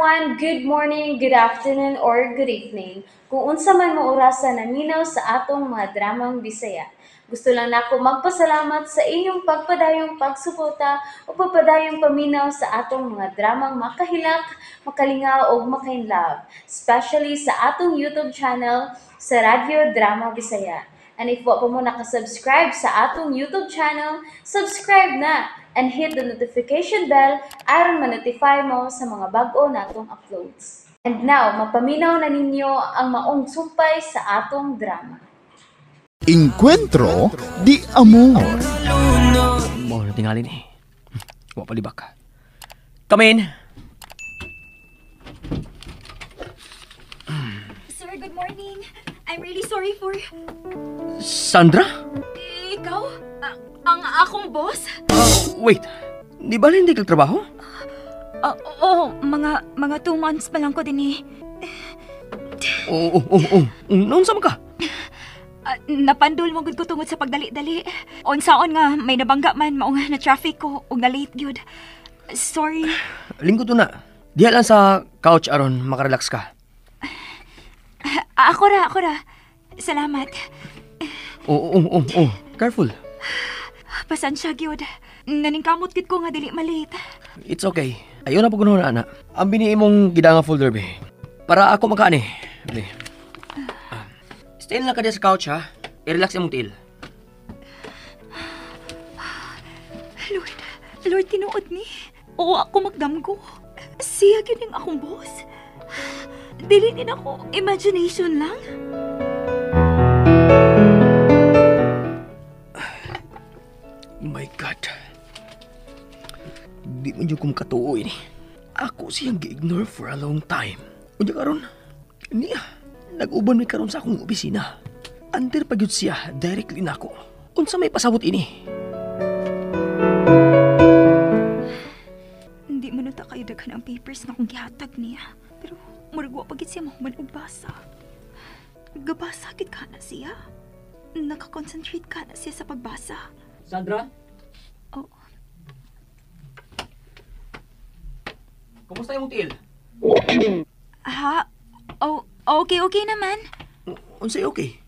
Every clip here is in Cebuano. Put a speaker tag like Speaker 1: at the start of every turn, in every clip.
Speaker 1: Everyone, good morning, good afternoon, or good evening. Kung unsa man mo orasa naminaw sa atong mga dramang Bisaya. Gusto lang nako magpasalamat sa inyong pagpadayong pagsuporta o pagpadayong paminaw sa atong mga dramang makahilak, makalingaw ug makainlove, especially sa atong YouTube channel sa Radyo Drama Bisaya. And if wa pa mo nakasubscribe sa atong YouTube channel, subscribe na and hit the notification bell aron ma-notify mo sa mga bag-o natong uploads. And now, mapaminaw na ninyo ang maong sumpay sa atong drama.
Speaker 2: Encuentro di Amor.
Speaker 3: Mo na tingali ni. Wa palibak. Come in.
Speaker 4: Sir, good morning. I'm really sorry for...
Speaker 3: Sandra?
Speaker 4: Ikaw? Ang akong boss?
Speaker 3: Wait. Di ba hindi kag trabaho?
Speaker 4: Oo, mga 2 months pa lang ko din eh.
Speaker 3: Oo. Noon sama ka?
Speaker 4: Napandul mo gud ko tungod sa pagdali-dali. Unsaon nga may nabangga man mao nga na traffic ko ug na late gyud. Sorry.
Speaker 3: Linggo to na. Diha lang sa couch aron makarelax ka.
Speaker 4: Ako ra. Salamat.
Speaker 3: Oo. Careful.
Speaker 4: Pasensya gyud. Naningkamot gid ko nga dili malate.
Speaker 3: It's okay. Ayaw na pag-unahan, ana. Ang bini imong gidanga folder, be. Para ako makaani. Be. Stay lang ka diya sa couch, ha? I-relax imong tiil.
Speaker 4: Lord, tinuod ni. Oo, ako magdamgo. Siya gyud ang akong boss. Dili din ako. Imagination lang.
Speaker 3: My God. Di man yung katuo ini. Ako siyang gi-ignore for a long time. Unya karon, niya, nag-uban mi karon sa akong opisina. Under pa gyud siya, directly nako. Unsa may pasabot ini?
Speaker 4: Hindi man ta kayo daghan ang papers nga akong gihatag niya. Pero murag wa pa gid siya mahuman og basa. Gabasa gid ka na siya. Nakakonsentrate ka na siya sa pagbasa.
Speaker 3: Sandra?
Speaker 4: Oh.
Speaker 3: Kumusta imong tiil?
Speaker 4: Ha? Oh, okay naman.
Speaker 3: Unsay okay?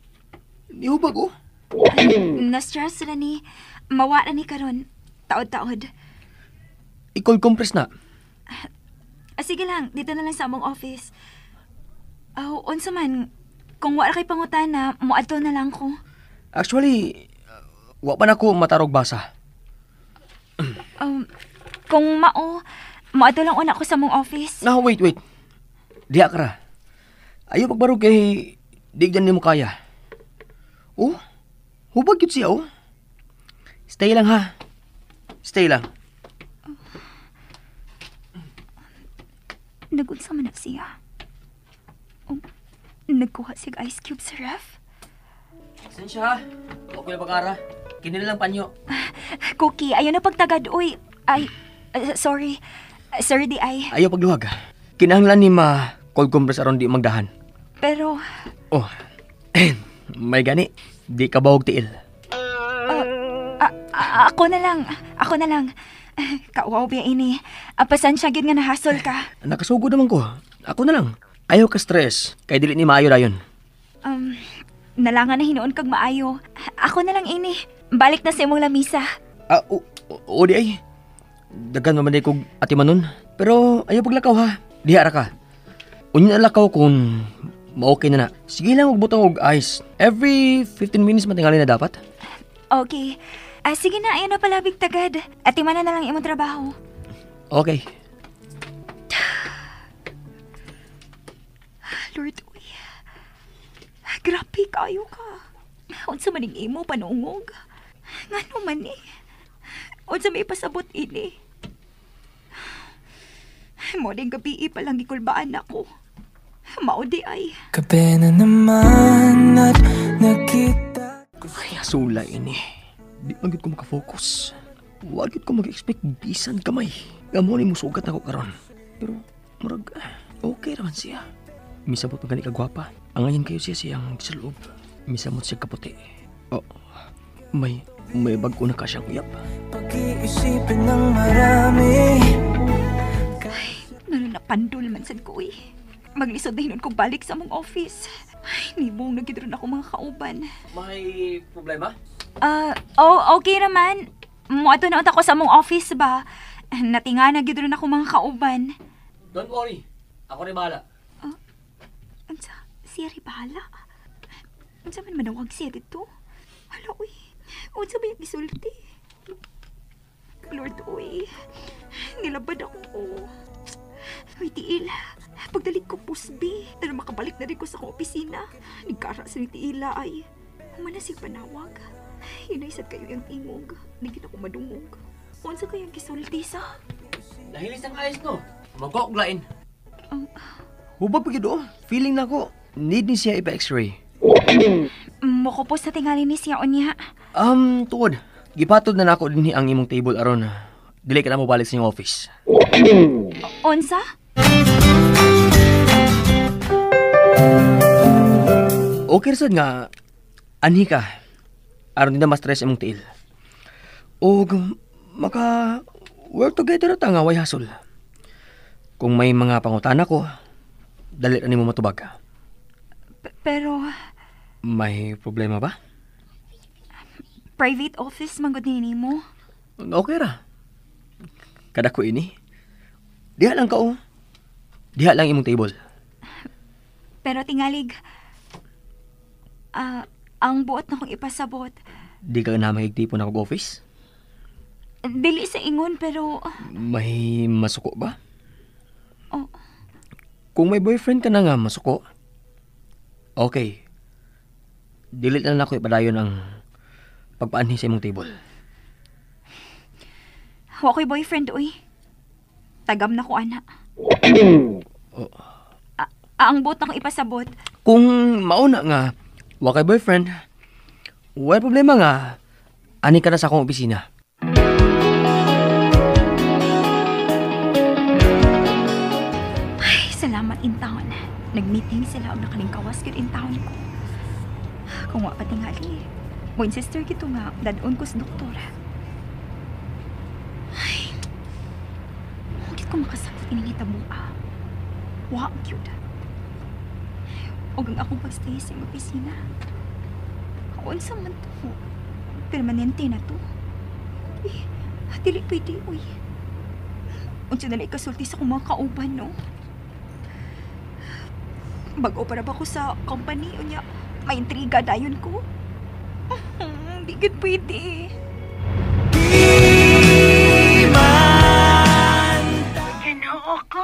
Speaker 3: Nihubag oh.
Speaker 4: Na-stress ra ni. Mawa na ni karon. Taod-taod.
Speaker 3: I-cold compress na.
Speaker 4: Sige lang, dito na lang sa among office. Oh, unsa man, kung wala kay pangutana, moadto na lang ko.
Speaker 3: Actually, wa pa na ko matarog basa.
Speaker 4: Kung mao, moadto lang una ko sa among office.
Speaker 3: No, wait. Diha ka ra. Ayaw pagbarog kay digdan nimo kaya. Oh, hubag yun siya, oh. Stay lang, ha. Stay lang.
Speaker 4: Nagunsa man na siya. Oh, nagkuha siya ice cube sa ref.
Speaker 3: Sensya, ha. Okay na bagara. Kini na lang panyo.
Speaker 4: Cookie, ayaw na pagtagad, uy. Ay, sorry. Sir, di ay.
Speaker 3: Ayaw pagluhag. Kinahanglan ni ma cold compress aron di magdahan.
Speaker 4: Pero...
Speaker 3: Oh, may gani. Di ka bahog tiil.
Speaker 4: Ako na lang. Ako na lang. Kauwaw biya ini. Pasensya gid nga nahasol ka.
Speaker 3: Nakasugod naman ko. Ako na lang. Ayaw ka stress. Kay dili ni maayo dayon.
Speaker 4: Nalangan na hinuon kag maayo. Ako na lang ini. Balik na sa imong lamisa.
Speaker 3: O di ay. Dagan man di kog atimanon. Pero ayaw paglakaw ha. Diha ra ka. Unya na lakaw kung ma-okay na na. Sige lang og butang og ice. Every 15 minutes matingali na dapat.
Speaker 4: Okay. Sige na, ayaw na palabig tagad. Atimanan na lang imong trabaho.
Speaker 3: Okay.
Speaker 4: Lord, uy. Grabe kayo ka. Unsa man ning imo panungog? Ngano man eh? Unsa may pasabot ini? Mo ding gabi pa lang gikulbaan ako. Mao di ay.
Speaker 5: Kape na naman at nakita.
Speaker 3: Ay, asula ini. Di man gyud ko makafocus. Wa gyud ko mag-expect bisan kamay. Nga mo ni musugat ako karon. Pero murag okay raman siya. Misabot man gani ka gwapa. Angayan kayo siya siyang sa loob. Misamot siya kaputi. Oh, may bag-o na ka siyang uyap.
Speaker 5: Pag-iisipin ng marami.
Speaker 4: Ay, Pandol man sad ko eh. Maglisod na hinon ko balik sa among office. Ay, nibong na gid ron ako mga kauban.
Speaker 3: May problema?
Speaker 4: Oh, okay raman. Moadto na unta ko sa among office ba? Natinga na gid ron ako mga kauban.
Speaker 3: Don't worry. Ako rin bahala.
Speaker 4: Unsa? Siya rin bahala? Unsa man manawag siya dito? Hala, uy. Unsa ba yung gisulti? Lord, uy. Nilabad ako. Uy, tiil. Pagdalit ko pusbi. Pero makabalik na rin ko sa akong opisina. Nagkara sa ni tiila ay. Humana siya panawag. Hinaysad kayo yung tingog. Di gid ako madungog. Unsa kayang gisulti sa?
Speaker 3: Nahilis ang ayos, no? Magkakuglain. Hubag pa gid, oh. Feeling na ko. Need ni siya ipa-x-ray.
Speaker 4: Mukupos na tingali ni siya unya.
Speaker 3: Tuod. Gipatod na nako dinhi ang imong table aron. Dili ka na mobalik sa inyong office.
Speaker 4: Unsa?
Speaker 3: Okay sad nga anhi ka. Aron di na ma-stress imong tiil. Og maka work together ta nga way hasol. Kung may mga pangutana ko, dali ra nimo matubag.
Speaker 4: Pero
Speaker 3: may problema ba?
Speaker 4: Private office man gud ni nimo.
Speaker 3: Okay ra. Kada ko ini. Diha lang ka oh. Diha lang imong table.
Speaker 4: Pero tingalig ang buot na kong ipasabot.
Speaker 3: Di ka na magigtipon ako office?
Speaker 4: Dili sa ingon pero
Speaker 3: may masuko ba?
Speaker 4: Oh.
Speaker 3: Kung may boyfriend ka na nga masuko. Okay. Dili na lang ako ipadayon ang pagpaanhi sa imong table.
Speaker 4: Wa ko'y boyfriend, uy. Tagam na ko, ana.
Speaker 3: Oh.
Speaker 4: Ang buot na kong ipasabot.
Speaker 3: Kung mauna nga, wa kay boyfriend, wala problema nga, ani ka na sa akong opisina.
Speaker 4: Ay, salamat in town. Nag-meeting sila og nakalingkawas gyud in town ko. Kung wa pa tingali, mo sister kito nga, dadon ko sa doktor. Ay, huwag ko makasabot ining hitabua. Wa gyud. Og ang akong pagstay sa imong opisina. Unsa man to? Permanente na to. Uy, dili pwede, uy. Unsa na lang ikasulti sa akong mga kauban, no? Bago para ba ko sa company, unya, may intriga dayon ko. Di gud pwede.
Speaker 2: Ginoo ko.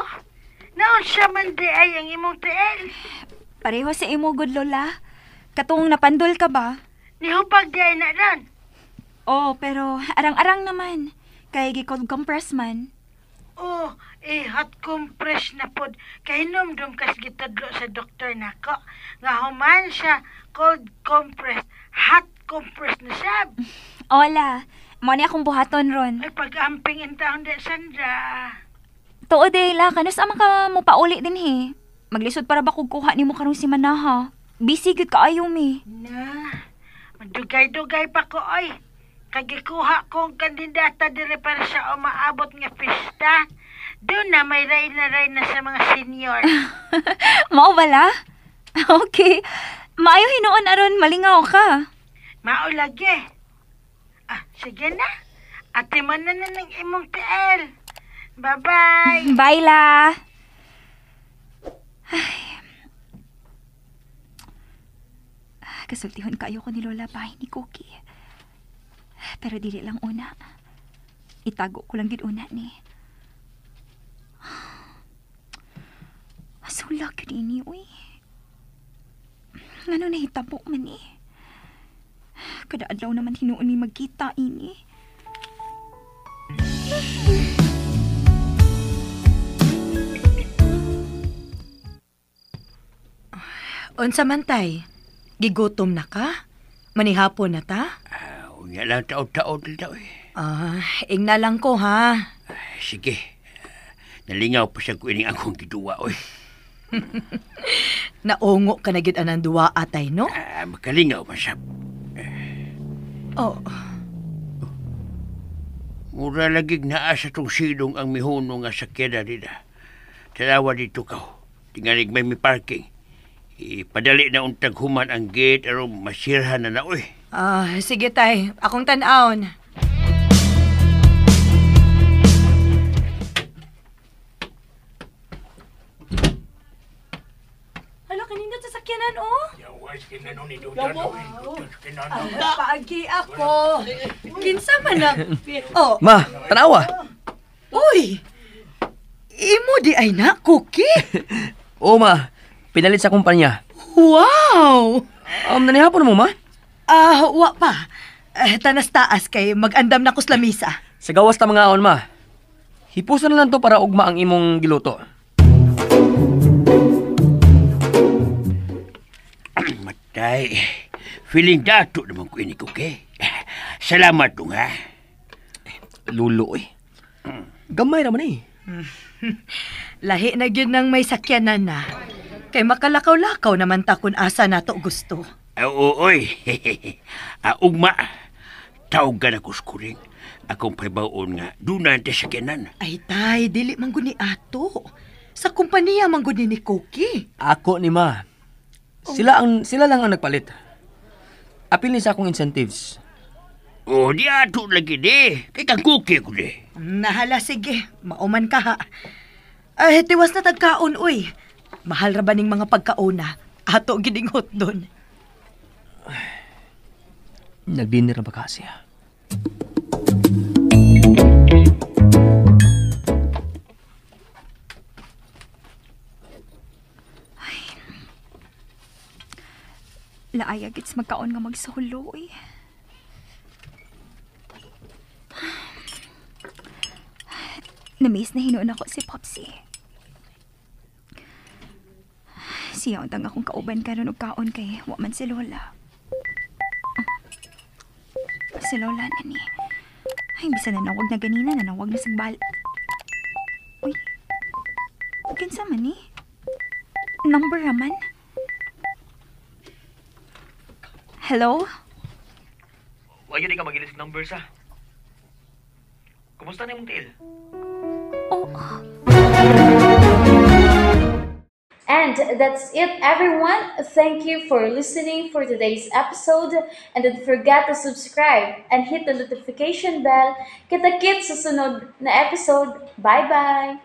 Speaker 2: Naunsa man di ay ang imong tiil.
Speaker 4: Pareho sa imo, good lola. Katong napandol ka ba?
Speaker 2: Nihupag di ay na ron.
Speaker 4: Oh, pero arang-arang naman. Kay gi-cold compress man.
Speaker 2: Oh, hot compress na pod. Kay hinumdum kas gitudlo sa doktor nako. Nga human siya cold compress, hot compress na siya.
Speaker 4: Hola, mo ni akong buhaton ron.
Speaker 2: Ay, pag-amping in taon di, Sandra.
Speaker 4: Tuod eh, la, kanus amang ka mo pauli din he. Maglisod para ba kog kuha nimo karong si Manaha? Busy gud kaayo mi.
Speaker 2: Na, madugay-dugay pa ko oy. Kagikuha kong kandidata diri para sa umaabot nga pista. Doon na may ray na sa mga senior.
Speaker 4: Mao bala? Okay. Maayo hinuon aron malingaw ka.
Speaker 2: Mao lagi. Ah, sige na. Ate man na na ng imong tiil. Bye-bye.
Speaker 4: Bye la. Ay. Kasultihon kayo ko ni Lola bahay ni Cookie. Pero dili lang una. Itago ko lang gid una ni. Asula gyud ini, uy. Ngano nahitabo man eh. Kada adlaw naman hinuon mi magkita ini.
Speaker 6: Unsa man tay? Gigutom na ka? Manihapon na ta?
Speaker 7: Unya lang taon-taon dito eh.
Speaker 6: Ah, ingna lang ko ha.
Speaker 7: Sige. Nalingaw pa siya ko ining akong giduwa oy.
Speaker 6: Naungo ka na gyud anang duwa atay, no?
Speaker 7: Makalingaw pa siya.
Speaker 6: Oh.
Speaker 7: Mura lagig naa sa tong silong ang mihuno nga sakyanan nila. Tanawa dito ka. Tingalig may mi parking. Ipadali na untag human ang gate aron masirhan na na oy.
Speaker 6: Ah, sige tay, akong tan-awon. Hala, kanindot sa sakyanan, oh. Paagi ako. Kinsa man na. Oh,
Speaker 3: Ma, tanawa.
Speaker 6: uy. Imo di ay na, Cookie.
Speaker 3: Oo, ma. Pinalit sa kumpanya.
Speaker 6: Wow!
Speaker 3: Nanihapon mo, ma?
Speaker 6: Ah, wa pa. Eh, tanas taas kay mag-andam na kus lamisa.
Speaker 3: Sa gawas ta mga aon, ma. Hipusan na lang to para ugma ang imong giluto.
Speaker 7: Matay. Feeling dato naman ko ini okay? Salamat dong ha.
Speaker 3: Lulo, eh. Gamay raman eh.
Speaker 6: Lahi na gyud nang may sakyanan na. Kay makalakaw-lakaw naman ta kun asa nato gusto.
Speaker 7: Oo, oy. Ah, ugma. Tawag ka na kuskuring. Akong paybaon nga, doon na ang sakyanan.
Speaker 6: Ay tay, dili man gud ni ato. Sa kumpanya man gud ni Cookie.
Speaker 3: Ako ni ma. Sila lang ang nagpalit. Apil ni sa akong incentives.
Speaker 7: Oh, di ato lagi di. Kay kang kuki ko di.
Speaker 6: Nahala sige, mauman ka ha. Ay, tiwas na tagkaon uy. Mahal ra ba ning mga pagkauna? Ato gininghot doon.
Speaker 3: Nag-dinner na ba kasi?
Speaker 4: Laaya gits magkaon nga magsolo eh. Namiss na hinuon ako si Popsy. Siya untang akong kauban karon og kaon kay wa man si Lola. Ah, si Lola na ni. Ay, bisan nanawag na ganina, nanawag na sagbal. Uy, kinsa man ni? Number raman? Hello?
Speaker 3: Why yun ka magilis numbers ah? Kumusta na imong tiil?
Speaker 4: Oh,
Speaker 1: And that's it, everyone. Thank you for listening for today's episode. And don't forget to subscribe and hit the notification bell. Kita-kits sa sunod na episode. Bye-bye!